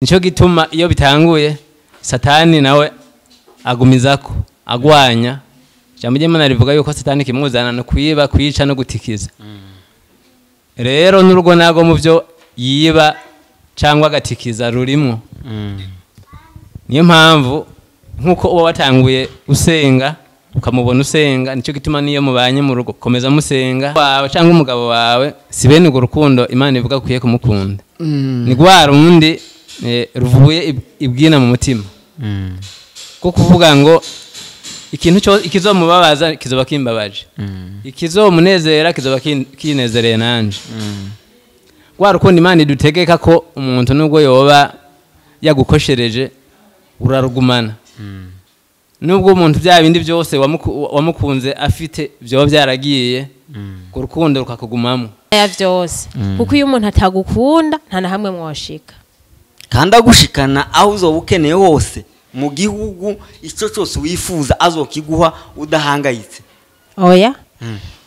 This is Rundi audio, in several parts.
Nico gituma iyo bitanguye, Satani nawe agumizako agwanya. Ijambo ry'Imana rivuga yuko Satani kimuzana no kwiba, kwica no gutikiza. Rero n'urugo nago mu byo yiba cyangwa agatikiza rurimwo. Niyo mpamvu nkuko uba watanguye usenga, ukamubona usenga, nicyo gituma niyo mubanye mu rugo komeza musenga wawe cyangwa umugabo wawe. Si bene urwo rukundo Imana ivuga ukwiye kumukunda, ni rwa rundi ruvuye ibwina mu mutima, ko kuvuga ngo ikintu cyose ikizomubabaza kizoba kimbabaje, ikizomunezera kizoba kinezereye nanje. Rwa rukundo Imana idutegeka ko umuntu nubwo yoba yagukoshereje urarugumana, nubwo umuntu bya bindi byose wamukunze afite byoba byaragiye, urwo rukundo rukakugumamo. Ya vyose, kuko iyo umuntu atagukunda nta na hamwe mwoshika. Kandi agushikana aho uzoba ukeneye hose mu gihugu, icyo cyose wifuza azokiguha udahangayitse. Oya,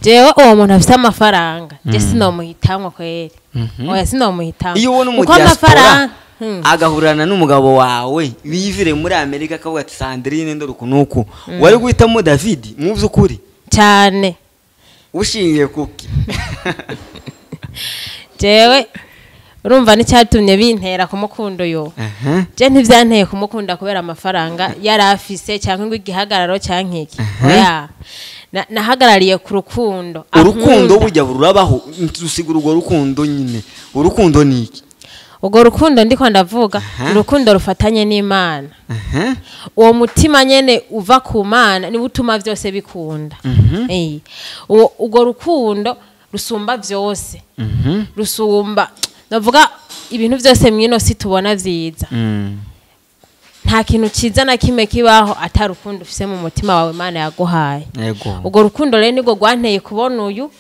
jewe uwo muntu afite amafaranga, je sinomuhitamwo kweri. Oya, sinomuhitamwo. Iyo ubona Kuko umudiaspora amafaranga agahurana n'umugabo wawe wivire muri Amerika, akavuga ati: "Sandrine, ndore uku nuku," wari guhitamo David mu by'ukuri? Cyane. Ushingiye kuki? Jewe urumva n'icyatumye bintera kumukunda uyu, je ntivyanteye kumukunda kubera amafaranga yari afise cyangwa ngo igihagararo cyangwa iki. Oya, nahagarariye ku rukundo. Urukundo Ankunda. Burya rurabaho, dusigura urwo rukundo nyine, urukundo ni iki? Urwo rukundo ndiko ndavuga, urukundo rufatanye n'Imana. Uwo mutima nyene uva ku Mana niwo utuma vyose bikunda. Urwo rukundo rusumba vyose, rusumba ndavuga ibintu vyose mwino si tubona vyiza. Nta kintu ciza na kimwe kibaho atari urukundo ufise mu mutima wawe Imana yaguhaye. Urwo rukundo rero nirwo rwanteye kubona uyu.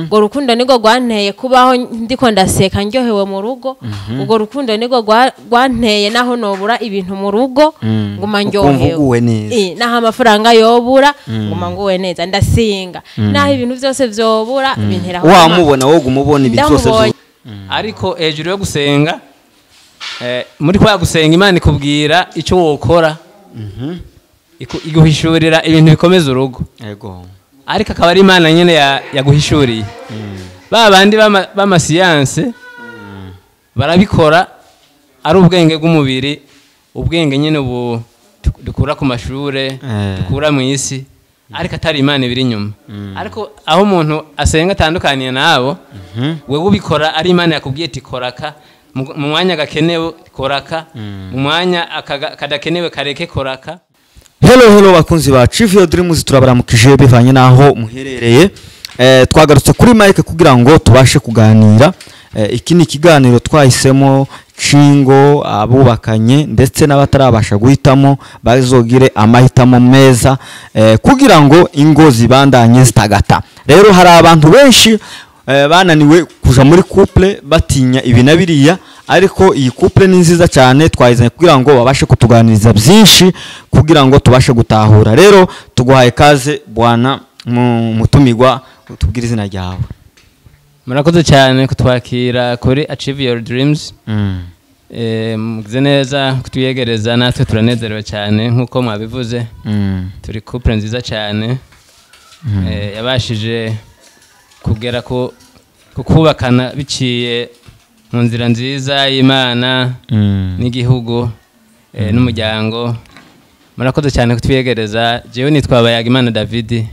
Urwo rukundo nirwo rwanteye kubaho ndiko ndaseka ndyohewe mu rugo. Urwo rukundo nirwo rwanteye naho nobura ibintu mu rugo nguma Ukumva ndyohewe. Uguwe neza. Naho amafaranga yobura nguma nguwe neza, ndasinga. Naho ibintu vyose vyobura bintera Wamubona wowe umubona ibintu byose. Ndamubonye. Ariko hejuru yo gusenga, muri kwa gusenga Imana ikubwira icyo wokora, iguhishurira ibintu bikomeza urugo. Ariko akaba ari Imana nyine yaguhishuriye. Ba bandi b'amasiyanse barabikora ari ubwenge bw'umubiri, ubwenge nyine ubu dukura ku mashure, dukura mu isi, ariko atari Imana ibiri inyuma. Ariko aho umuntu asenga atandukaniye nabo, wewe ubikora ari Imana yakubwiye ati: "Koraka mu mwanya gakenewe, koraka mu mwanya kadakenewe, kareke, koraka." Hello, hello bakunzi ba Achieve Your Dreams, turabaramukije bivanye naho muherereye. Twagarutse kuri mic kugira ngo tubashe kuganira. Iki ni ikiganiro twahisemo cingo abubakanye ndetse n'abatarabasha guhitamo bazogire amahitamo meza, kugira ngo ingo zibandanye zitagata. Rero hari abantu benshi bananiwe kuja muri couple batinya ibi na biriya, ariko iyi couple ni nziza cyane, twayizanye kugira ngo babashe kutuganiriza byinshi kugira ngo tubashe gutahura. Rero tuguhaye kaze bwana mutumigwa, utubwire izina ryawe. Murakoze cyane kutwakira kuri Achieve Your Dreams. Mugize neza kutwiyegereza, natwe turanezerewe cyane. Nk'uko mwabivuze, turi couple nziza cyane, yabashije kugera ku kubakana biciye mu nzira nziza y'Imana n'igihugu, n'umuryango. Murakoze cyane kutwiyegereza. Jewe nitwa Bayagimana David.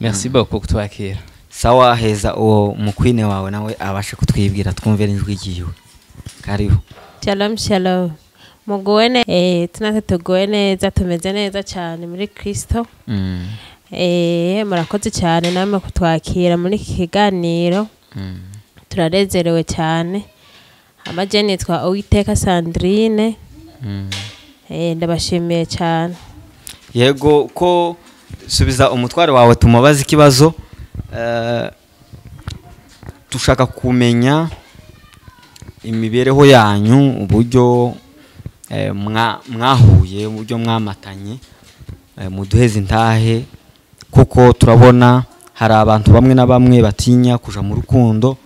Merci beaucoup kutwakira. Sawa, heza uwo mukwine wawe nawe abashe kutwibwira, twumve n'ijwi ryiwe. Karibu. Shalom, shalom. Muguwe tunatwe tuguwe neza, tumeze neza cyane muri Kristo. Murakoze cyane namwe kutwakira muri iki kiganiro. Turanezerewe cyane. Amaje nitwa Uwiteka Sandrine. Ndabashimiye cyane. Yego, ko subiza umutware wawe tumubaze ikibazo. Dushaka kumenya imibereho yanyu, uburyo mwahuye, uburyo mwamatanye, muduheze intahe, kuko turabona hari abantu bamwe na bamwe batinya kuja mu rukundo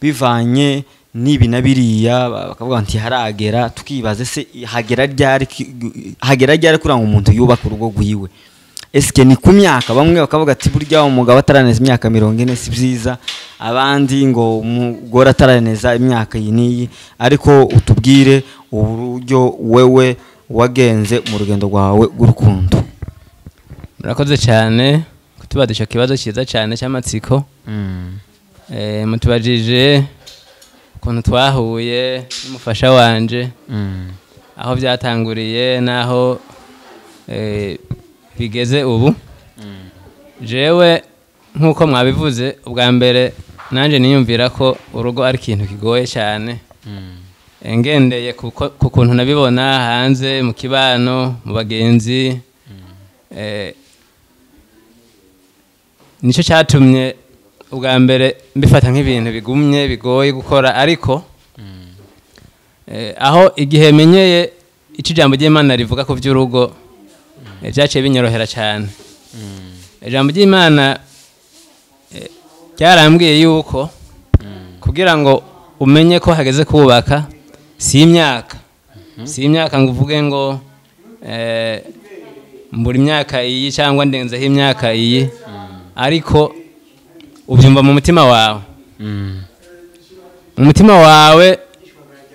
bivanye nibi na biriya, bakavuga nti haragera, tukibaze se hagera ryari, hagera ryari kugira ngo umuntu yubake urugo rwiwe? Eske ni ku myaka? Bamwe bakavuga ati burya umugabo ataraneza imyaka 40 si byiza, abandi ngo umugore ataraneza imyaka iyi n'iyi. Ariko utubwire uburyo wewe wagenze mu rugendo rwawe rw'urukundo. Murakoze cyane kutubaza icyo kibazo cyiza cyane cy'amatsiko. Mutubajije ukuntu twahuye n'umufasha wanje, aho byatanguriye n'aho bigeze ubu. Jewe nk'uko mwabivuze, ubwa mbere nanjye niyumvira ko urugo ari ikintu kigoye cyane. Ngendeye ku kuntu nabibona hanze mu kibano, mu bagenzi, nicyo cyatumye ubwa mbere mbifata nk'ibintu bigumye bigoye gukora. Ariko aho igihe menyeye icyo ijambo ry'Imana rivuga ku by'urugo, byaciye binyorohera cyane. Ijambo ry'Imana ryarambwiye yuko kugira ngo umenye ko hageze kubaka, si imyaka, si imyaka ngo uvuge ngo mbura imyaka iyi cyangwa ndenzeho imyaka iyi, ariko ubyumva mu mutima wawe. Mu mutima wawe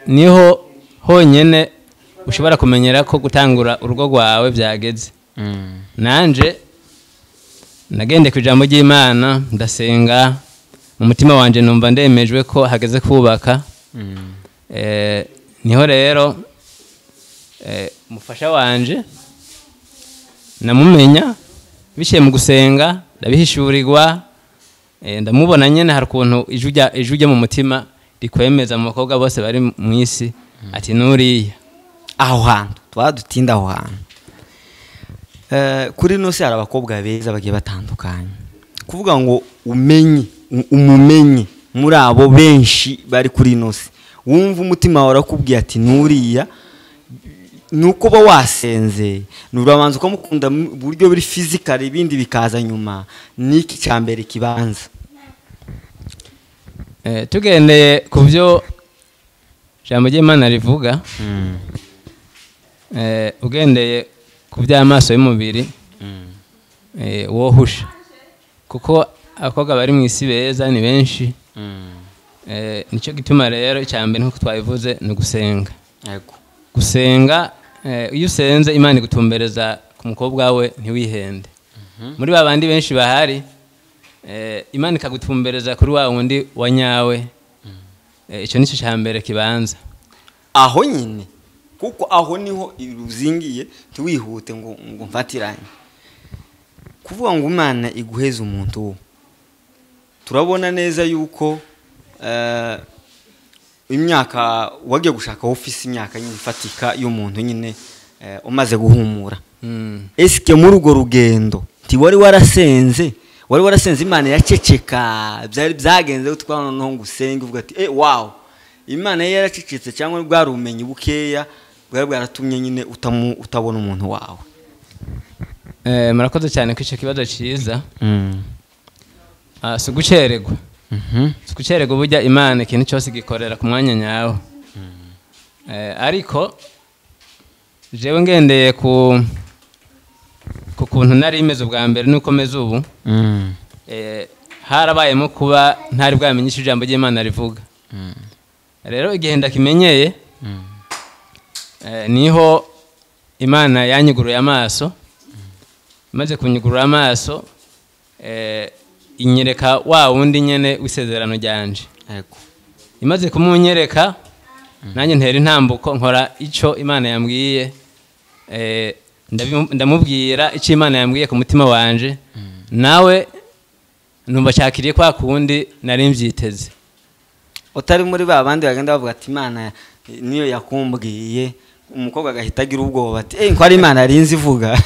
niho honyine ushobora kumenyera ko gutangura urugo rwawe byageze. Nanje nagende ku ijambo ry'Imana, ndasenga, mu mutima wanje numva ndemejwe ko hageze kubaka. Niho rero umufasha wanje namumenya biciye mu gusenga, ndabihishurirwa, ndamubona nyene. Hari ukuntu ijwi ryo mu mutima rikwemeza mu bakobwa bose bari mu isi, ati nuriya. Aho hantu twadutinda, aho hantu kuri ino si hari abakobwa beza bagiye batandukanye. Kuvuga ngo umenye umumenye muri abo benshi bari kuri ino si, wumva umutima wawe urakubwiye ati nuriya, nuko uba wasenze, nurabanza ukamukunda mu buryo buri physical, ibindi bikaza nyuma. Niki cya mbere kibanza? Tugendeye ku byo ijambo ry'Imana rivuga, ugendeye ku by'amaso y'umubiri, wohusha, kuko abakobwa bari mu isi beza ni benshi. Nicyo gituma rero icya mbere, nk'uko twabivuze, ni ugusenga. Gusenga, iyo usenze Imana igutumbereza ku mukobwa we, ntiwihende muri ba bandi benshi bahari, Imana ikagutumbereza kuri wa wundi wa nyawe. Icyo nicyo cya mbere kibanza. Aho nyine, kuko aho niho ruzingiye, ntiwihute ngo mfatiranye. Kuvuga ngo Imana iguheze umuntu wo, turabona neza yuko imyaka wagiye gushaka ofisi, imyaka nyine ifatika y'umuntu nyine, umaze guhumura. Eske muri urwo rugendo ntiwari warasenze? Wari warasenze, Imana yaceceka, byari byagenze gute kwa noneho ngo usenge uvuga ati wow, Imana yari yaracecetse, cyangwa bwari ubumenyi bukeya bwari bwaratumye nyine utabona umuntu wawe? Murakoze cyane ko icyo kibazo cyiza. Si ugucererwa, si ugucererwa. Burya Imana ikintu cyose gikorera ku mwanya nyawo. Ariko jewe ngendeye ku kuntu nari imeze ubwa mbere nuko meze ubu, harabayemo kuba ntari bwamenye icyo ijambo ry'Imana rivuga. Rero igihe ndakimenyeye, niho Imana yanyuguruye amaso. Imaze kunyugurura amaso, inyereka wa wundi nyene w'isezerano ryanje. Imaze kumunyereka, nanjye ntera intambuko, nkora ico Imana yambwiye, ndamubwira icyo Imana yambwiye ku mutima wanje, nawe numva cyakiriye kwa kundi nari mbyiteze. Utari muri ba bandi bagenda bavuga ati Imana niyo yakumbwiye, umukobwa agahita agira ubwoba ati ko ari Imana yarinze ivuga,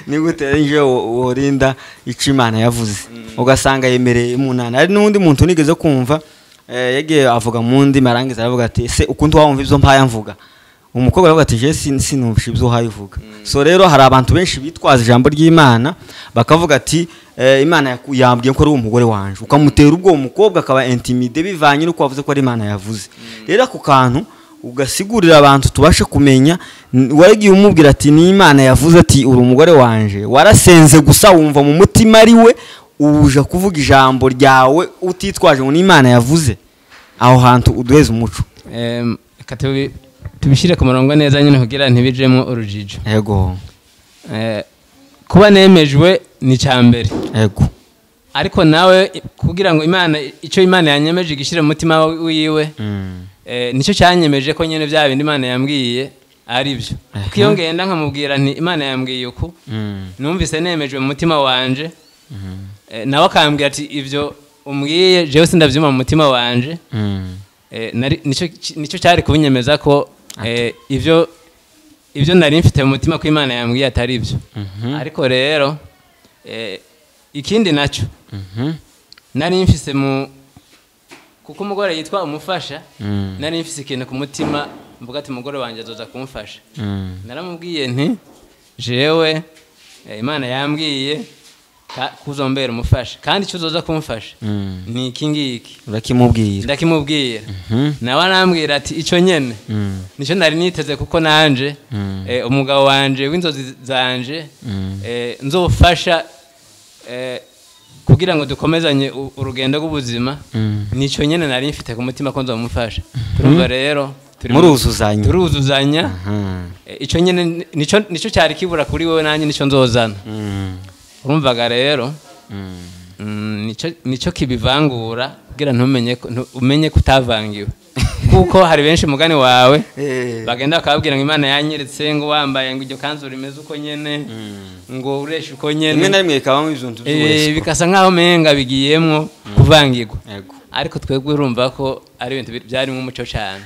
ni gute nje worinda icyo Imana yavuze? Ugasanga yemereye umunani. Hari n'undi muntu nigeze kumva, yagiye avuga mu ndimi, arangiza aravuga ati ese ukundi wumva ibyo mpaya mvuga? Umukobwa aravuga ati je sinumvishe ibyo uhaye uvuga. So rero hari abantu benshi bitwaza ijambo ry'Imana bakavuga ati Imana yambwiye ko ari umugore wanje, ukamutera ubwo umukobwa akaba intimide bivanye nuko wavuze ko ari Imana yavuze. Rero ako kantu ugasigurira abantu tubashe kumenya, waragiye umubwira ati ni Imana yavuze ati uri umugore wanje, warasenze gusa wumva mu mutima ari we uja kuvuga ijambo ryawe utitwaje ngo ni Imana yavuze. Aho hantu uduheze umuco. Tubishyire ku murongo neza nyine kugira ntibijemo urujijo. Yego. Kuba nemejwe ni cyambere. Yego. Ariko nawe kugira ngo Imana icyo Imana yanyemeje igishire mu mutima wiwe, nicyo cyanyemeje ko nyene bya bindi Imana yambwiye ari byo. Kuko iyo ngenda nkamubwira nti Imana yambwiye uku, numvise nemejwe mu mutima wanje, nawe akambwira ati ibyo umbwiye jewe sindavyuma mu mutima wanje, nicyo cyari kubinyemeza ko ibyo nari mfite mu mutima ko Imana yambwiye atari byo. Ariko rero ikindi nacyo nari mfise mu kuko umugore yitwa umufasha, nari mfise ikintu ku mutima mvuga ati umugore wanjye azoza kumfasha. Naramubwiye nti jewe Imana yambwiye kuzombera umufasha, kandi icyo uzoza kumfasha ni iki ngiki. Urakimubwira? Ndakimubwira. Nawe arambwira ati icyo nyene nicyo nari niteze, kuko nanje umugabo wanje w'inzozi zanje nzofasha kugira ngo dukomezanye urugendo rw'ubuzima, nicyo nyene nari mfite ku mutima ko nzomufasha. Turumva rero muruzuzanya, turuzuzanya. Icyo nyene nicyo cyari kibura kuri wewe nanjye nicyo nzozana. Urumvaga rero nicyo kibivangura kugira ntumenye umenye kutavangiwe, kuko hari benshi mugani wawe bagenda bakababwira ngo Imana yanyeretse ngo wambaye ngo iryo kanzu rimeze uko nyene, ngo ureshe uko nyene, rimwe na rimwe bikabamo ibintu by'uburesiko, bikasa nkaho menga bigiyemwo kuvangirwa. Ariko twebwe urumva ko ari ibintu byarimo umuco cyane.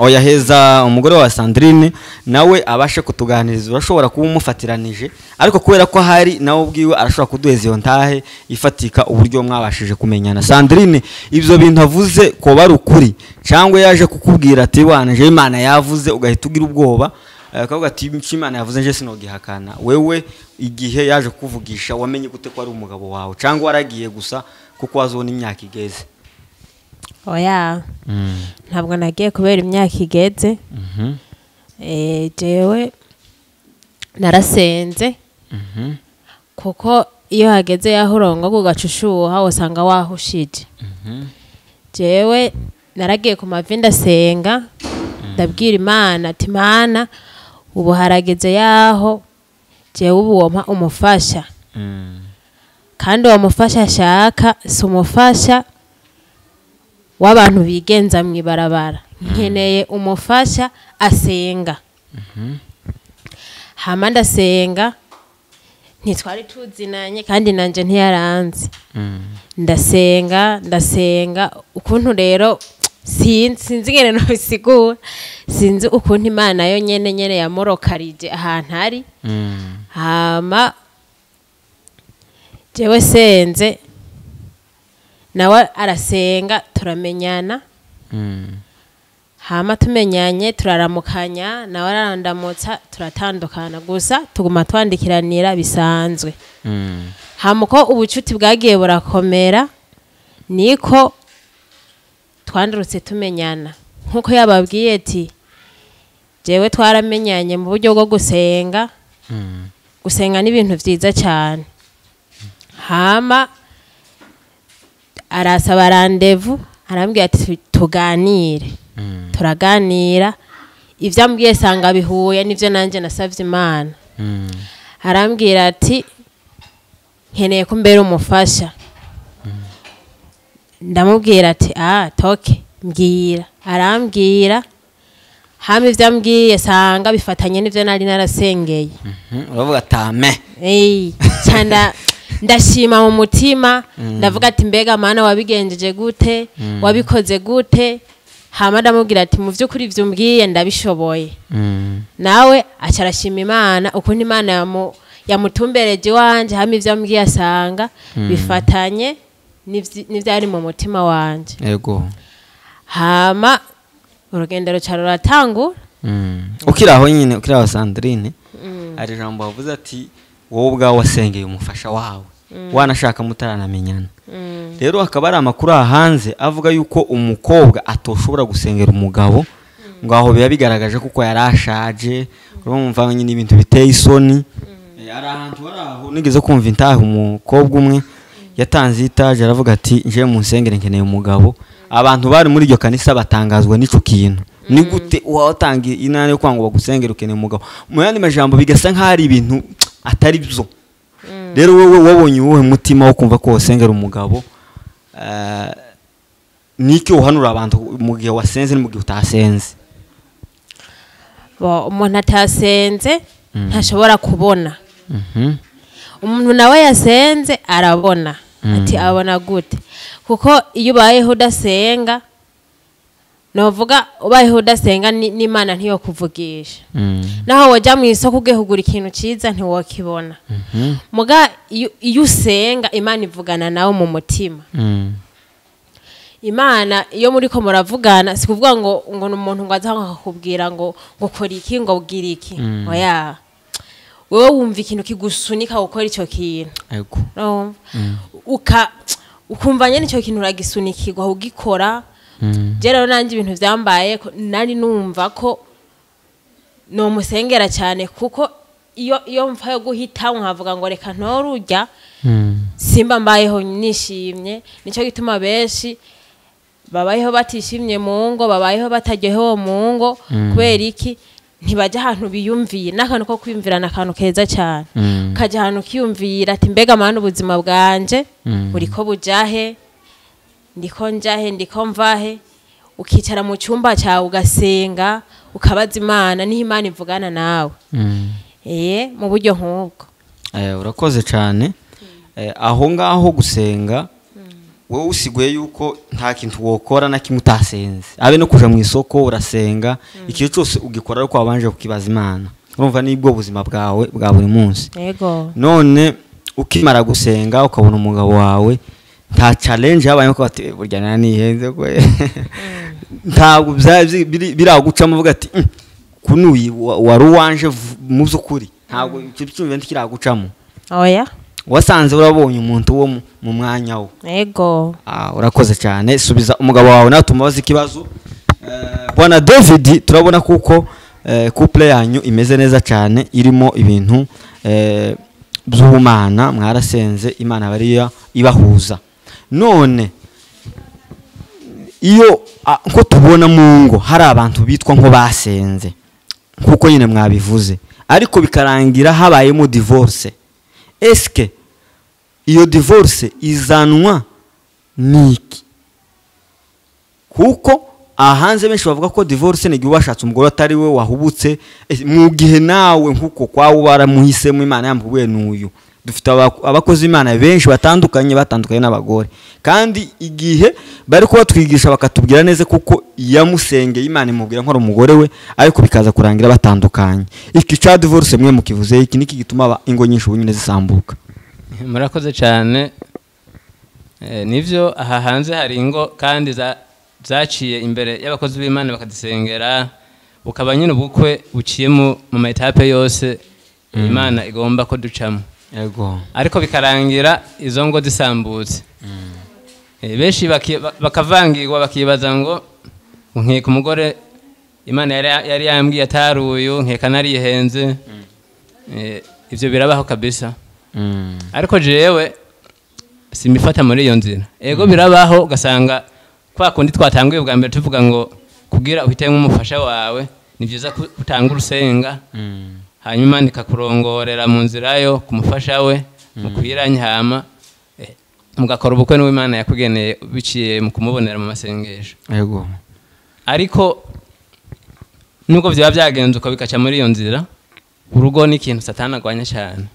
Oya heza umugore wa Sandrine nawe abashe kutuganiriza, urashobora kuba umufatiranije, ariko kubera ko hari nawe ubwiwe arashobora kuduheza iyo ntahe ifatika uburyo mwabashije kumenyana. Sandrine, ibyo bintu avuze ko bari ukuri cyangwa yaje kukubwira ati wana je Imana yavuze ugahita ugira ubwoba akavuga ati Imana yavuze nje sinogihakana, wewe igihe yaje kukuvugisha wamenye gute ko ari umugabo wawe cyangwa waragiye gusa kuko wazona imyaka igeze? Oya, ntabwo nagiye kubera imyaka igeze. Jewe narasenze, kuko iyo hageze yaho urongo ugacushuha usanga wahushije. Jewe naragiye ku mavi ndasenga, ndabwira Imana ati Mana ubu harageze yaho jewe ubu wompa umufasha, kandi uwo mufasha ashaka si umufasha w'abantu bigenza mw'ibarabara, nkeneye umufasha asenga. Hama ndasenga, ntitwari tuzinanye kandi nanje ntiyaranze. Ndasenga ukuntu rero sinzi ngene nobisigura, sinzi ukuntu Imana yo nyene yamorokarije ahantu ari. Hama jewe senze nawe arasenga turamenyana. Hama tumenyanye turaramukanya, nawe arandamutsa turatandukana, gusa tuguma twandikiranira bisanzwe. Hama uko ubucuti bwagiye burakomera niko twandurutse tumenyana. Nkuko yababwiye ati jewe twaramenyanye mu buryo bwo gusenga. Gusenga ni ibintu vyiza cyane. Hama arasaba rendez-vous, arambwira ati tuganire. Turaganira, ivyo ambwiye sanga bihuye nivyo nanje nasavye Imana. Arambwira ati nkeneye ko mbere umufasha. Ndamubwira ati toke mbwira. Arambwira, hama ivyo ambwiye sanga bifatanye nivyo nari narasengeye. Uravuga atame. Cyanda ndashima mu mutima, ndavuga ati mbega Mana wabigenjeje gute, wabikoze gute? Hama ndamubwira ati mu vy'ukuri ivyo umbwiye ndabishoboye. Nawe aca arashima Imana ukuntu Imana yamutumbereje iwanje, hama ivyo ambwiye asanga bifatanye n'ivyari mu mutima wanje. Yego. Hama urugendo ruca ruratangura. Ukiri aho nyine, ukiri aho Sandrine, hari ijambo wavuze ati wowe ubwawe wasengeye umufasha wawe wanashaka mutaranamenyana. Rero hakaba hari amakuru aha hanze avuga yuko umukobwa atoshobora gusengera umugabo, ngo aho biba bigaragaje kuko yari ashaje, urumva nyine ibintu biteye isoni. Hari ahantu hari aho nigeze kumva intahe umukobwa umwe yatanze itaje aravuga ati nje mu nsengere nkeneye umugabo. Abantu bari muri iryo kanisa batangazwa n'ico kintu. Ni gute watanga inama yo kwanga bagusengera ukeneye umugabo? Mu yandi majambo bigasa nk'aho ari ibintu atari byo. Rero wowe wabonye uwuhe mutima wo kumva ko wasengera umugabo? Niki uhanura abantu mu gihe wasenze no mu gihe utasenze? Bo umuntu atasenze ntashobora kubona. Umuntu nawe yasenze arabona. Ati abona gute? Kuko iyo ubayeho udasenga, novuga ubayeho udasenga n'Imana ntiyo kuvugisha. Naho wajya mu isoko ugiye kugura ikintu cyiza ntiwokibona. Muga iyo usenga Imana ivugana nawe mu mutima. Imana iyo muri ko muravugana si kuvuga ngo ngo umuntu ngo aza akakubwira ngo ngo kora iki ngo ubwira iki. Oya. Wewe wumva ikintu kigusunika gukora ico kintu. Yego. Ukumva nyene ico kintu uragisunikirwa ugikora. Je rero nanje ibintu vyambaye nari numva ko no musengera cyane, kuko iyo mva yo guhita nkavuga ngo reka ntorurya simba mbayeho nishimye. Nico gituma benshi babayeho batishimye mu ngo, babayeho bataryohewe mu ngo, kubera iki? Ntibajya ahantu biyumviye. N'akantu ko kwiyumvirana akantu keza cyane, ukajya ahantu ukiyumvira ati mbega mana ubuzima bwanje buriko bujahe, ndiko njahe, ndiko mvahe. Ukicara mu cyumba cyawe ugasenga ukabaza Imana, niho Imana ivugana nawe. Mu buryo nk'ubwo. Urakoze cyane. Aho ngaho gusenga wowe usiguye yuko nta kintu wokora na kimwe utasenze, abe no kuja mu isoko urasenga, ikintu cyose ugikora ariko wabanje kukibaza Imana. Urumva nibwo buzima bwawe bwa buri munsi. Yego. None ukimara gusenga ukabona umugabo wawe nta challenge yabaye ko ati burya nanihenze ko ntabwo biragucamo uvuga ati kunuyi wari uwanje mu by'ukuri, ntabwo icyo cyumva ntikiragucamo. Oya. Wasanze urabonye umuntu wo mu mwanya wo. Yego. Urakoze cyane. Subiza umugabo wawe nawe tumubaze ikibazo. Bwana David, turabona kuko couple yanyu imeze neza cyane, irimo ibintu by'ubumana, mwarasenze Imana bariya ibahuza. None iyo nko tubona mu ngo hari abantu bitwa nko basenze kuko nyine mwabivuze, ariko bikarangira habayemo divorce, eske iyo divorce izanwa niki? Kuko ahanze benshi bavuga ko divorce ni gihe washatse umugore atari we wahubutse, mu gihe nawe nkuko kwawe baramuhisemo Imana yamubwiye n'uyu. Dufite abakozi Imana benshi batandukanye n'abagore, kandi igihe bari kuba twigisha bakatubwira neza kuko yamusengeye Imana imubwira nko umugore we, ariko bikaza kurangira batandukanye. Iki ca divorce mwe mukivuze iki niki gituma ingo nyinshi ubu nyine zisambuka? Murakoze cyane. Nivyo aha hanze hari ingo kandi zaciye imbere y'abakozi b'Imana bakadisengera, bukaba nyine ubukwe buciye mu ma etape yose Imana igomba ko ducamo. Yego. Ariko bikarangira izo ngo zisambutse. Benshi bakavangirwa bakibaza ngo nkeka umugore Imana yari yambwiye ataruyu, nkeka narihenze. Ivyo birabaho kabisa. Ariko jewe simifata muri iyo nzira. Ego birabaho ugasanga kwa kundi twatanguye bwa mbere tuvuga ngo kugira uhitemo umufasha wawe ni byiza kutanga urusenga, hanyuma nikakurongorera mu nzira yo kumufasha we mukwiranye, hama mugakora ubukwe n'Imana yakugeneye biciye mu kumubonera mu masengesho. Yego. Ariko nubwo byaba byagenze uko bikaca muri iyo nzira, urugo ni ikintu Satani agwanya cyane.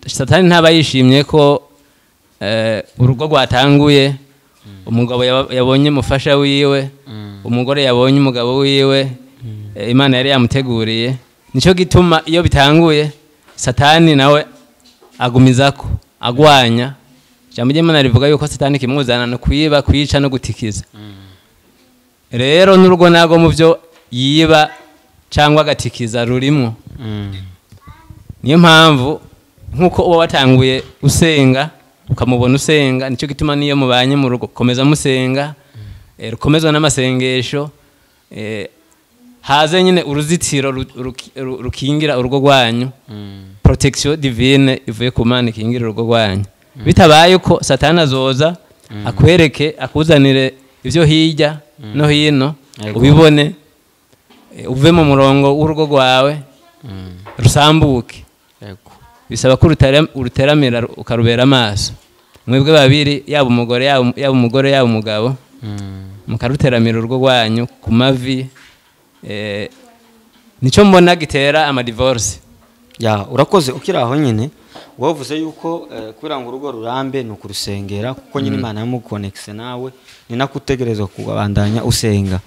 Satani ntaba yishimye ko urugo rwatanguye, umugabo yabonye umufasha wiwe, umugore yabonye umugabo wiwe, Imana yari yamuteguriye. Nico gituma iyo bitanguye Satani nawe agumizako agwanya. Ijambo ry'Imana rivuga yuko Satani kimuzana no kwiba, kwica no gutikiza. Rero n'urugo nago mu byo yiba cyangwa agatikiza rurimwo. Niyo mpamvu nk'uko uba watanguye usenga ukamubona usenga, nicyo gituma niyo mubanye mu rugo komeza musenga, rukomezwa n'amasengesho, haze nyine uruzitiro rukingira urugo rwanyu, protection divine ivuye ku Mana ikingira urugo rwanyu. Bitabaye uko Satani azoza akwereke, akuzanire ibyo hirya no hino, ubibone, uve mu murongo w'urugo rwawe, rusambuke. Bisaba ko uruteramira ukarubera amaso mwebwe babiri, yaba umugore yaba umugore yaba umugabo, mukaruteramira urugo rwanyu ku mavi. Nicyo mbona gitera amadivorce. Ya, urakoze. Ukiri aho nyine wavuze yuko kugira ngo urugo rurambe ni ukurusengera, kuko nyine Imana yamukonekise nawe, ni nako utegerezwa kubandanya usenga.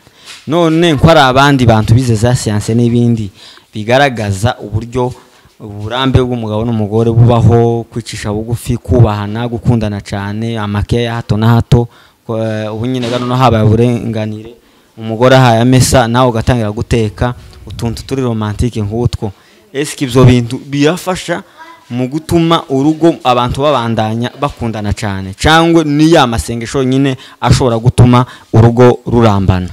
None nko ari abandi bantu bize za siyanse n'ibindi bigaragaza uburyo uburambe bw'umugabo n'umugore bubaho, kwicisha bugufi, kubahana, gukundana cyane, amake ya hato na hato, ubu nyine gano no habaye uburenganire, umugore ahaye amesa nawe ugatangira guteka utuntu turi romantike nk'utwo. Eske ibyo bintu birafasha mu gutuma urugo abantu babandanya bakundana cyane, cyangwa ni ya masengesho nyine ashobora gutuma urugo rurambana?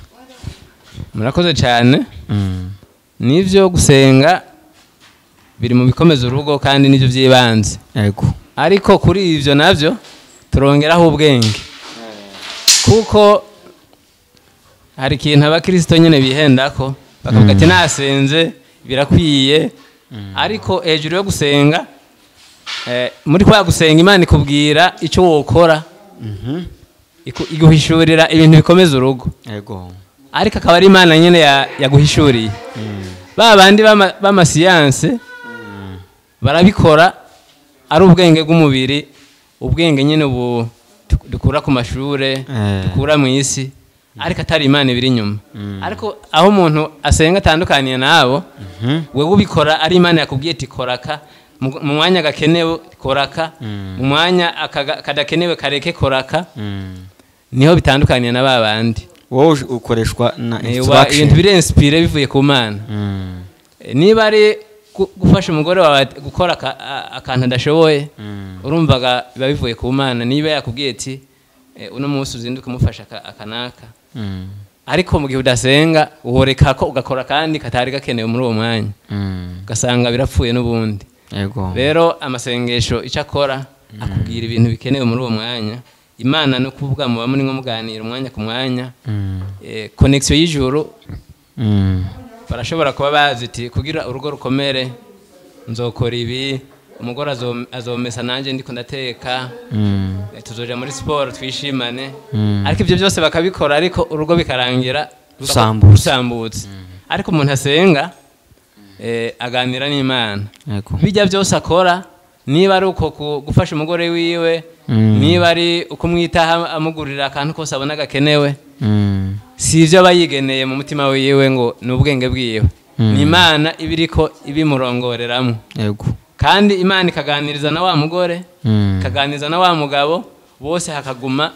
Murakoze cyane. Nivyo gusenga biri mu bikomeza urugo kandi nivyo by'ibanze. Yego. Ariko kuri ivyo navyo turongeraho ubwenge, kuko hari ikintu abakristo nyine bihendako bakavuga ati nasenze birakwiye. Ariko hejuru yo gusenga, muri kwa gusenga Imana ikubwira icyo wokora, iguhishurira ibintu bikomeza urugo. Yego. Ariko akaba ari Imana nyine yaguhishuriye. Ba bandi b'amasiyanse barabikora ari ubwenge bw'umubiri, ubwenge nyine ubu dukura ku mashure, dukura mu isi, ariko atari Imana ibiri inyuma. Ariko aho umuntu asenga atandukaniye nabo, wewe ubikora ari Imana yakubwiye ati koraka mu mwanya gakenewe, koraka mu mwanya kadakenewe, kareke koraka. Niho bitandukaniye na ba bandi. Wowe ukoreshwa na instruction, ibintu biri inspire bivuye ku Mana. Niba ari gufasha umugore wawe gukora akantu adashoboye, urumvaga biba bivuye ku Mana. Niba yakubwiye ati uno munsi uzinduke umufasha akanaka, ariko mu gihe udasenga uhoreka ko ugakora kandi katari gakenewe muri uwo mwanya, ugasanga birapfuye n'ubundi. Yego. Rero amasengesho icyo akora akubwira ibintu bikenewe muri uwo mwanya. Imana no kuvuga muba muri nko muganira umwanya ku mwanya, connection y'ijuru. Barashobora kuba bazi ati kugira urugo rukomere nzokora ibi, umugore azomesa nanjye ndiko ndateka, tuzoja muri siporo twishimane. Ariko ibyo byose bakabikora, ariko urugo bikarangira rusambutse. Ariko umuntu asenga aganira n'Imana, bijya byose akora, niba ari uko gufasha umugore wiwe, niba ari ukumwitaho amugurira akantu kose abona gakenewe, si ibyo aba yigeneye mu mutima wiwe ngo ni ubwenge bwiwe, ni Imana iba iriko ibimurongoreramo. Yego. Kandi Imana ikaganiriza na wa mugore, ikaganiriza na wa mugabo, bose hakaguma,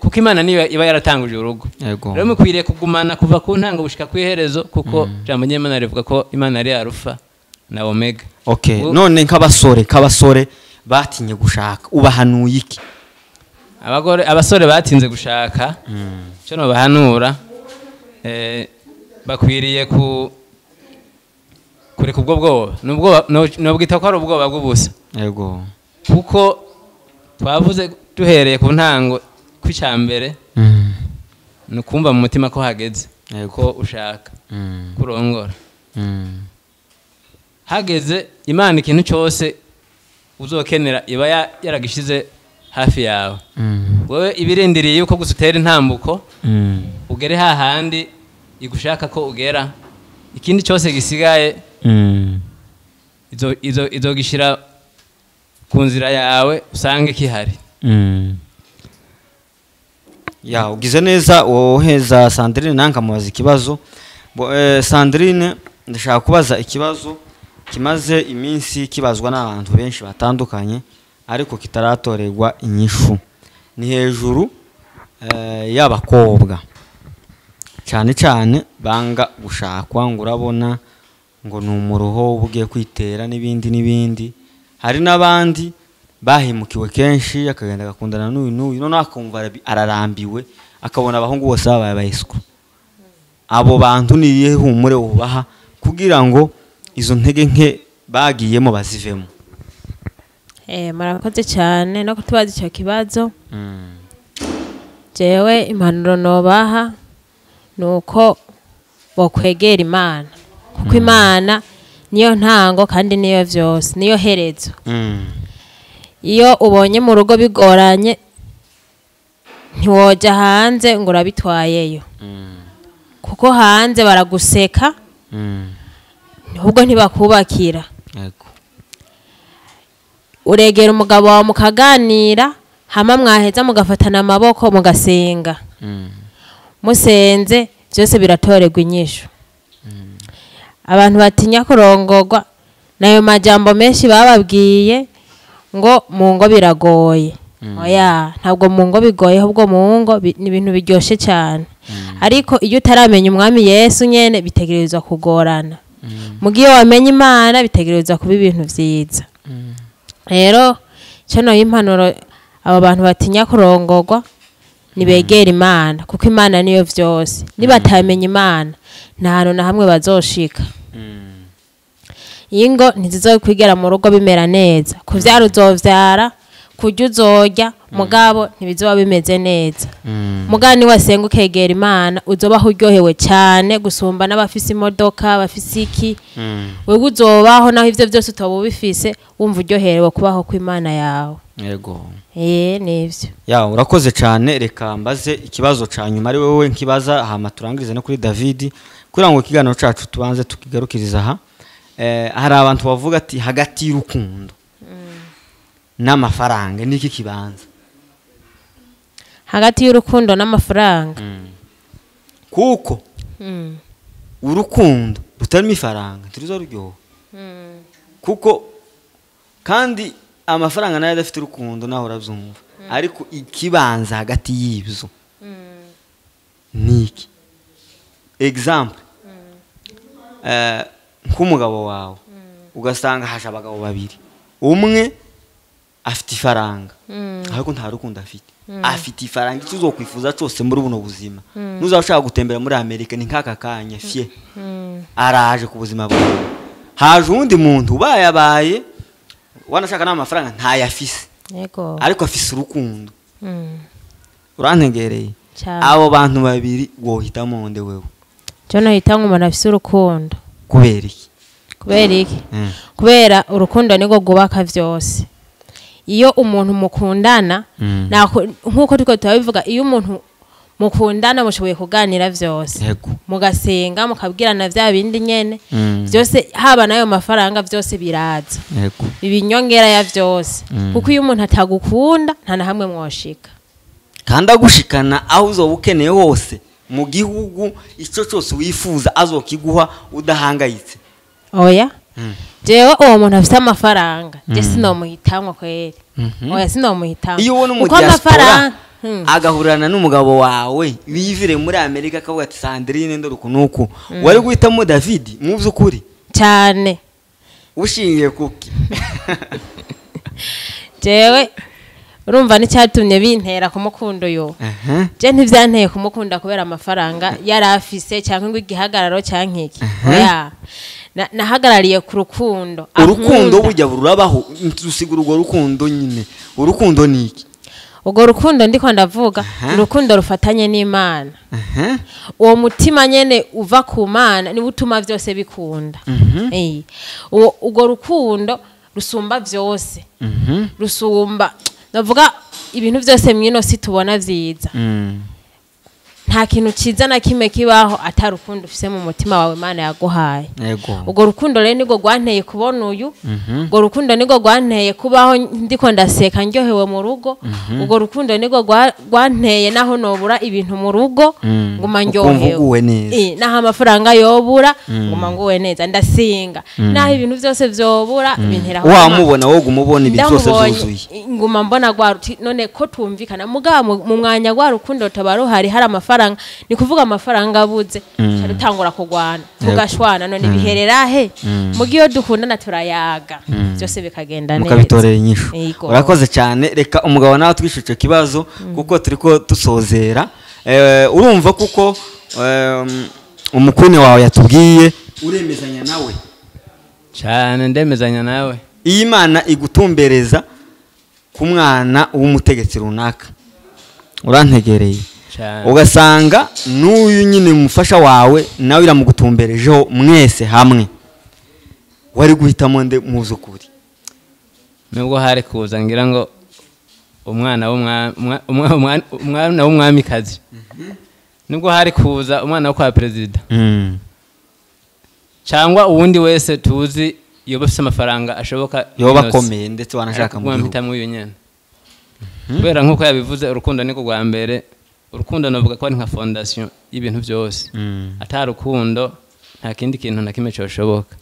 kuko Imana niyo iba yaratanguje urugo. Rero mukwiriye kugumana kuva ku ntango gushika ku iherezo, kuko ijambo ry'Imana rivuga ko Imana ari Alpha na Omega. Okay, none nk'abasore batinye gushaka ubahanuye iki? Abasore batinze gushaka, cyo no bahanura, bakwiriye kureka ubwo bwoba. Nubwo nobwita ko ari ubwoba bw'ubusa. Yego. Kuko twavuze duhereye ku ntango kw'icyambere, ni ukumva mu mutima ko hageze ko ushaka kurongora. Hageze Imana ikintu cyose uzokenera iba yaragishize hafi yawe. Wewe ibirindiriye yuko gusa utera intambuko, ugere hahandi igushaka ko ugera, ikindi cyose gisigaye izogishira ku nzira yawe usange kihari. Ya, ugize neza woheza Sandrine. Nanka mubaza ikibazo. Sandrine, ndashaka kubaza ikibazo kimaze iminsi kibazwa n'abantu benshi batandukanye ariko kitaratorerwa inyishu. Ni hejuru y'abakobwa. Cyane cyane banga gushakwa, ngo urabona ngo ni umuruho uba ugiye kwitera n'ibindi n'ibindi. Hari n'abandi bahemukiwe kenshi, akagenda agakundana n'uyu n'uyu, noneho akumva ararambiwe, akabona abahungu bose babaye abayiswa. Abo bantu ni irihe humure wubaha kugira ngo izo ntege nke bagiyemo bazivemo? Murakoze cyane no kutubaza icyo kibazo. Jewe impanuro nobaha ni uko bokwegera Imana, kuko Imana niyo ntango kandi niyo vyose, niyo herezo. Iyo ubonye mu rugo bigoranye ntiwoja hanze ngo urabitwayeyo, kuko hanze baraguseka, ahubwo ntibakubakira. Uregera umugabo wawe mukaganira, hama mwaheza mugafatana amaboko mugasenga. Musenze byose biratorerwa inyishu. Abantu batinya kurongorwa nayo majambo menshi bababwiye ngo mu ngo biragoye. Oya, ntabwo mu ngo bigoye, ahubwo mu ngo ni ibintu biryoshe cyane. Ariko iyo utaramenya umwami Yesu nyene bitegerezwa kugorana. Mugiye wamenye Imana bitegerezwa kuba ibintu vyiza. Rero cyo no impanuro abo bantu batinya kurongorwa nibegera Imana, kuko Imana niyo vyose. Nibatamenya Imana nta hantu na hamwe bazoshika. Ingo ntizizokwigera mu rugo bimera neza, kuvyara uzovyara, kurya uzorya, mugabo ntibizoba bimeze neza. Mugabo niwasenga ukegera Imana uzobaho uryohewe cyane gusumba n'abafise imodoka, abafise iki. Wewe uzobaho naho ivyo vyose utoba ubifise, wumva uryoherewe kubaho kw'Imana yawe. Yego. Nivyo. Ya, urakoze cyane. Reka mbaze ikibazo ca nyuma ari wewe nkibaza, hama turangirize no kuri David, kugira ngo ikiganiro cacu tubanze tukigarukiriza aha. Hari abantu bavuga ati hagati y'urukundo n'amafaranga niki kibanza? Hagati y'urukundo n'amafaranga. Kuko urukundo rutarimo ifaranga ntiruzaruryoha. Kuko kandi amafaranga nayo adafite urukundo naho urabyumva. Ariko ikibanza hagati y'ibyo niki? Example, nk'umugabo wawe ugasanga haje abagabo babiri, umwe afite ifaranga ariko nta rukundo afite. Afite ifaranga icyo uzokwifuza cyose muri buno buzima, nuzaba ushaka gutembera muri Amerika ni nk'aka kanya fye araje ku buzima bwawe. Haje uwundi muntu ubayabaye wanashaka n'amafaranga ntayafise, ariko afise urukundo. Urantegereye? Abo bantu babiri wohitamo nde wewe? Je nohitamo umuntu afise urukundo. Kubera iki? Kubera iki? Kubera urukundo niko rwubaka vyose. Iyo umuntu mukundana, nkuko turiko turabivuga, iyo umuntu mukundana mushoboye kuganira vyose, mugasenga, mukabwirana vya bindi nyene vyose, haba nayo mafaranga vyose biraza, ibinyongera ya vyose. Kuko iyo umuntu atagukunda nta na hamwe mwoshika, kandi agushikana aho uzoba ukeneye hose mu gihugu, ico cyose wifuza azokiguha udahangayitse. Oya, jewe uwo muntu afite amafaranga je sinomuhitamwo kweri. Oya, sinomuhitamwo. Iyo ubona umudiaspora agahurana n'umugabo wawe wivire muri Amerika akavuga ati Sandrine ndore kunuku, wari guhitamo David mu byukuri cyane? Ushingiye kuki? Jewe urumva n'icyatumye bintera kumukunda yo. Je ntivyanteye kumukunda kubera amafaranga yarafise cyangwa ngo igihagararo cyangwa iki. Oya, nahagarariye ku rukundo. Urukundo burya rurabaho, usigura urwo rukundo nyine. Urukundo ni iki? Urwo rukundo ndiko ndavuga, urukundo rufatanye n'Imana. Uwo mutima nyene uva ku Mana niwo utuma vyose bikunda. Urwo rukundo rusumba vyose. Rusumba ndavuga ibintu vyose mwino si tubona vyiza. Nta kintu ciza na kimwe kibaho atarukundo ufise mu mutima wawe Imana yaguhaye. Ubwo rukundo rero niko rwanteye kubona uyu, ubwo rukundo niko rwanteye kubaho ndiko ndaseka ndyohewe mu rugo, ubwo rukundo niko rwanteye naho nobura ibintu mu rugo nguma ndyohewe. Naho amafaranga yobura nguma nguwe neza, ndasinga. Naho ibintu vyose vyobura bintera wamubona wowe gumubona ibintu byose vyuzuye. Nguma mbona gwa none ko tumvikana mugabo mu mwanya gwa rukundo tabaruhari hari amafaranga amafaranga, ni kuvuga amafaranga abuze dutangura kugwana tugashwana, none biherera he? Mugiyo dukundana turayaga byose bikagenda neza, mukabitorera inyishu. Urakoze cyane. Reka umugabo nawe twishuce kibazo kuko turiko dusozera. Urumva kuko umukune wawe yatubwiye, uremezanya nawe cyane? Ndemezanya nawe. Iyi Imana igutumbereza ku mwana w'umutegetsi runaka, urantegereye, ugasanga n'uyu nyine mufasha wawe nawe iramugutumberejeho, mwese hamwe wari guhitamo nde muzukuri? Nubwo hari kuza ngira ngo umwana w'umwamikazi, nubwo hari kuza umwana wo kwa perezida cyangwa uwundi wese tuzi yoba afite amafaranga ashoboka, yoba akomeye ndetse wanashaka mu gihugu, uyu nyene. Kubera nkuko yabivuze, urukundo niko rwa mbere. Urukundo navuga ko ari nka fondation y'ibintu byose. Atari urukundo nta kindi kintu na kimwe cyoshoboka.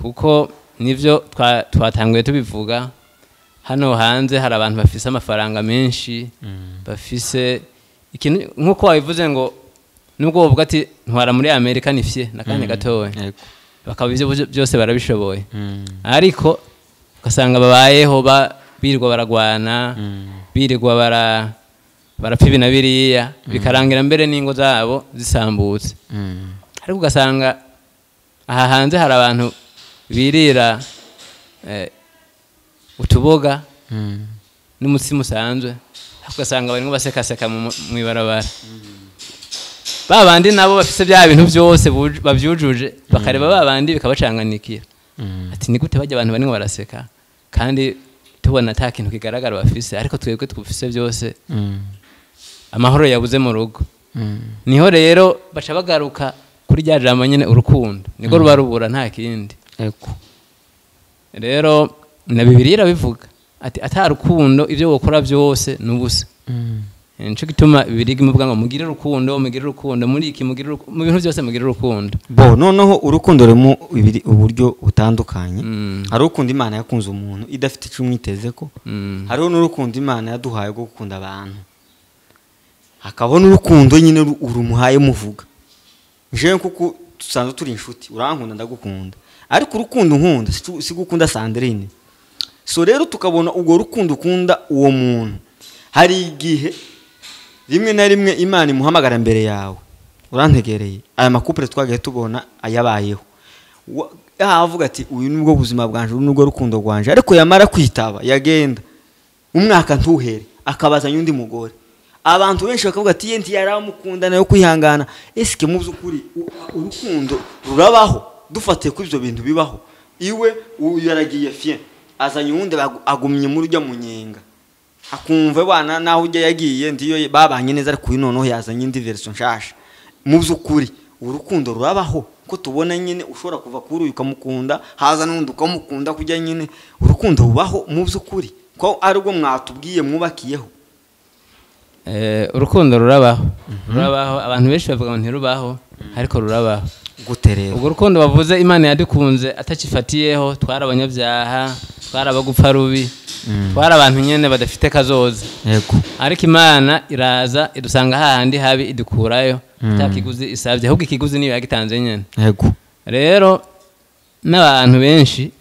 Kuko nivyo twatanguye tubivuga, hano hanze hari abantu bafise amafaranga menshi, bafise ikintu nkuko wabivuze ngo nubwo wovuga ati ntwara muri Amerika nifye nakanya gatoya, bakaba ivyo byose barabishoboye, ariko ugasanga babayeho birirwa baragwana, birirwa barapfa ibi na biriya, bikarangira mbere n'ingo zabo zisambutse. Ariko ugasanga aha hanze hari abantu birira utuboga n'umutsima usanzwe, ugasanga barimo basekaseka mu ibarabara. Ba bandi nabo bafise bya bintu byose babyujuje, bakareba ba bandi bikabacanganikira, ati ni gute bajya abantu barimo baraseka kandi tubona ata kintu kigaragara bafise, ariko twebwe twufise byose, amahoro yabuze mu rugo. Niho rero baca bagaruka kuri rya jambo nyene, urukundo niko ruba rubura nta kindi. Rero na Bibiliya irabivuga ati atarukundo ibyo wokora byose nubusa. Nico gituma Bibiliya imuvuga ngo mugire urukundo, mugire urukundo muri iki, mugire mu bintu byose, mugire urukundo. Bo noneho urukundo rurimo uburyo butandukanye. Hari urukundo Imana yakunze umuntu idafite icyo umwiteze ko, hariho n'urukundo Imana yaduhaye rwo gukunda abantu, hakabona urukundo nyine urumuhaye muvuga. Jewe kuko dusanzwe turi inshuti, urankunda ndagukunda, ariko urukundo nkunda si gukunda Sandrine. So rero tukabona ubwo rukundo ukunda uwo muntu, hari igihe rimwe na rimwe Imana imuhamagara mbere yawe, urantegereye. Aya makupure twagiye tubona ayabayeho, avuga ati uyu nubwo buzima bwanje, uyu nubwo rukundo rwanje, ariko yamara kwitaba yagenda umwaka ntuhere akabazanya undi mugore. Abantu benshi bakavuga ati ye ntiyaramukunda nayo kwihangana. Eske mu byukuri urukundo rurabaho? Dufatiye kuri ibyo bintu bibaho, iwe uyu yaragiye fien azanye uwundi agumye muri ujya munyenga, akumva bana naho ujya yagiye ndiyo babanye neza, ariko uyu noneho yazanye indi version nshasha. Mu byukuri urukundo rurabaho ko tubona nyine ushobora kuva kuri uyu ukamukunda, haza n'undi ukamukunda, kujya nyine urukundo rubaho mu byukuri ko aribwo mwatubwiye mwubakiyeho? Urukundo rurabaho, rurabaho. Abantu benshi bavuga ngo ntirubaho, ariko rurabaho. Gute rero? Ubwo rukundo bavuze Imana yadukunze atakifatiyeho, twari abanyabyaha, twari abagupfa rubi, twari abantu nyene badafite kazoza. Yego. Ariko Imana iraza idusanga hahandi habi, idukurayo atakiguzi isabye, ahubwo ikiguzi niyo yagitanze nyene. Yego. Rero n'abantu benshi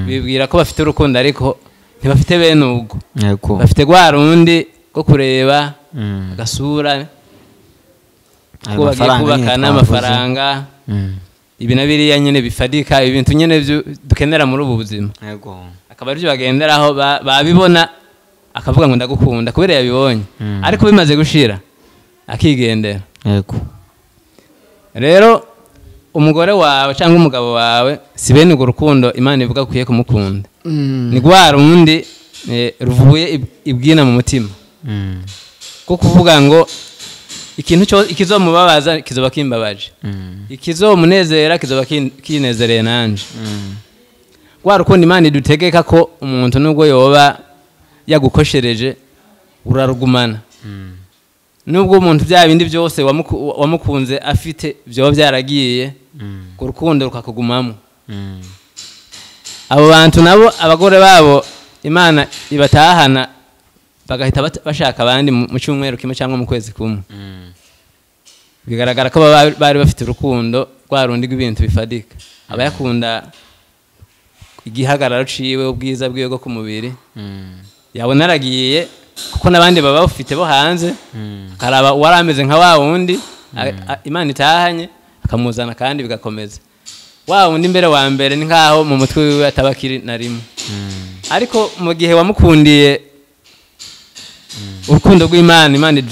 bibwira ko bafite urukundo, ariko ntibafite bene ubwo. Yego. Bafite rwa rundi rwo kureba agasura, ko bagiye kubaka n'amafaranga, ibi na biriya nyene bifadika, ibintu nyene dukenera muri ubu buzima. Yego. Akaba arivyo bagenderaho, babibona akavuga ngo ndagukunda kubera yabibonye, ariko bimaze gushira akigendera. Yego. Rero umugore wawe cyangwa umugabo wawe si bene urwo rukundo Imana ivuga ukwiye kumukunda. Ni rwa rundi ruvuye ibwina mu mutima, ko kuvuga ngo ikintu cyo ikizomubabaza kizoba kimbabaje, ikizomunezera kizoba kinezereye nanje. Rwa rukundo Imana idutegeka ko umuntu nubwo yoba yagukoshereje urarugumana, nubwo umuntu bya bindi byose wamukunze afite byoba byaragiye, ku rukundo rukakugumamo. Abo bantu nabo abagore babo Imana ibatahana bagahita bashaka abandi mu cyumweru kimwe cyangwa mu kwezi kumwe. Bigaragara ko baba bari bafite urukundo rwa rundi rw'ibintu bifadika. Aba yakunda igihagararo ciwe, ubwiza bwiwe bwo ku mubiri. Yabona aragiye, kuko n'abandi baba bafite bo hanze, akaraba uwari ameze nka wa wundi Imana itahanye, akamuzana kandi bigakomeza. Wa wundi mbere wa mbere ni nkaho mu mutwe wiwe ataba akiri na rimwe. Ariko mu gihe wamukundiye urukundo rw'Imana, Imana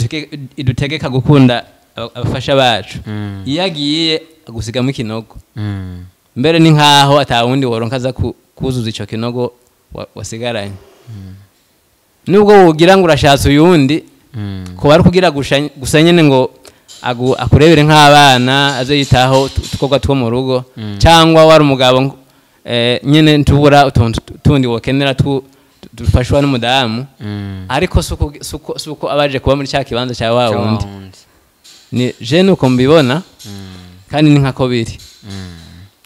idutegeka gukunda abafasha bacu, iyo agiye agusigamo ikinogo. Mbere ni nkaho atawundi woronka aza kuzuza ico kinogo wasigaranye. Nubwo wogira ngo urashatse uyundi, ko bari kugira gusa nyene ngo akurebere nk'abana, aze yitaho udukorwa two mu rugo, cyangwa wari umugabo nyene ntubura utuntu tundi wokenera dufashwa n'umudamu. Ariko suko abaje kuba muri cya kibanza cya wa wundi. Ni je nuko mbibona, kandi ni nkako biri.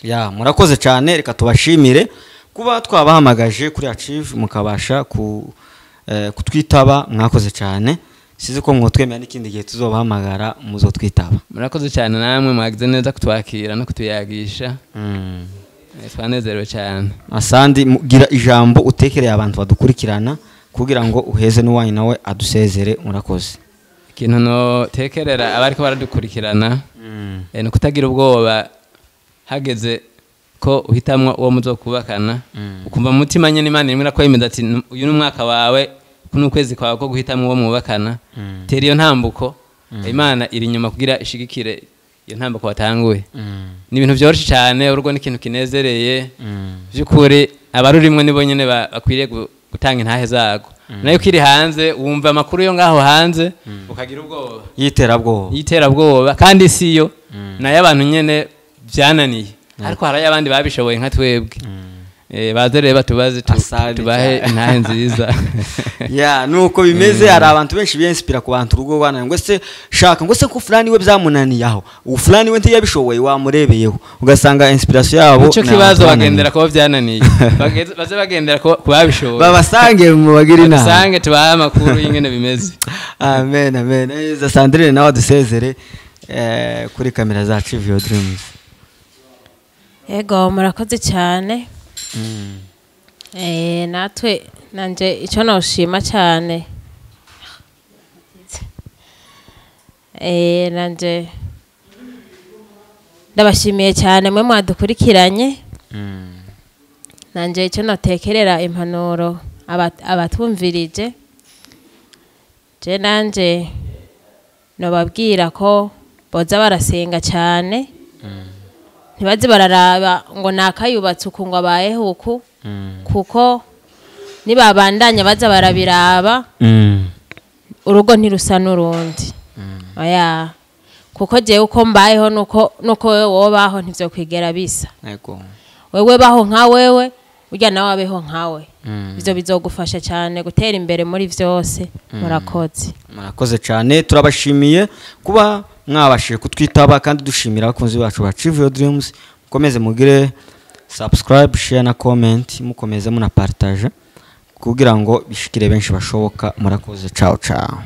Ya, murakoze cyane. Reka tubashimire kuba twabahamagaje kuri Achieve mukabasha kutwitaba. Mwakoze cyane. Sizi ko mwotwemera n'ikindi gihe tuzobahamagara muzotwitaba. Murakoze cyane namwe, mwagize neza kutwakira no kutuyagisha. Twanezerewe cyane. Asandi, gira ijambo utekereye abantu badukurikirana kugira ngo uheze n'uwanyu nawe adusezere. Murakoze. Ikintu notekerera abariko baradukurikirana, ni ukutagira ubwoba hageze ko uhitamwo uwo muzokubakana, ukumva mu mutima nyene Imana irimo irakwemeza ati uyu ni umwaka wawe, kuno ukwezi kwawe ko guhitamwo uwo mwubakana. Tera iyo ntambuko, Imana iri inyuma kugira ishigikire iyo ntambuko watanguye. Ni ibintu vyoroshe cyane, urugo ni ikintu kinezereye. By'ukuri abarurimwe nibo nyene bakwiriye gutanga intahe zago. Nayo ukiri hanze wumva amakuru yo ngaho hanze ukagira ubwoba y'iterabwoba. Y'iterabwoba, kandi siyo nayo abantu nyene byananiye, ariko hari abandi babishoboye nka twebwe. Baze rero batubaze Asante tubahe cyane. intahe nziza. Ya, nuko bimeze. Hari abantu benshi biinspira ku bantu urugo rwananiye, ngo se shaka ngo se ko fulani we byamunaniye, aho fulani we ntiyabishoboye, wamurebeyeho, ugasanga inspiration yabo Ico ni kibazo abantu bananiye. bagendera kuba byananiye. Baze bagendera ku babishoboye, babasange mu bagira inama, basange tubahe amakuru y'ingene bimeze. Amen, amen. Neza. Sandrine nawe adusezere kuri kamera za Achieve Your Dreams. Ego, murakoze cyane. Natwe nanje icyo noshima cyane, nanje ndabashimiye cyane mwe mwadukurikiranye. Nanje icyo notekerera impanuro abatwumvirije, je nanje nobabwira ko boza barasenga cyane, ntibaze bararaba ngo nakayubatse uku ngo abayeho uku, kuko nibabandanya baza barabiraba, urugo ntirusa n'urundi. Oya, kuko jewe uko mbayeho nuko wewe wobaho ntivyokwigera bisa. Wewe baho nka wewe, urya nawe abeho nkawe. Ivyo bizogufasha cyane gutera imbere muri vyose. Murakoze. Murakoze cyane, turabashimiye kuba mwabashije kutwitaba, kandi dushimira abakunzi bacu ba Achieve Your Dreams. Mukomeze mugire subscribe, share na comment, mukomeze munapartage kugira ngo bishikire benshi bashoboka. Murakoze, ciao ciao.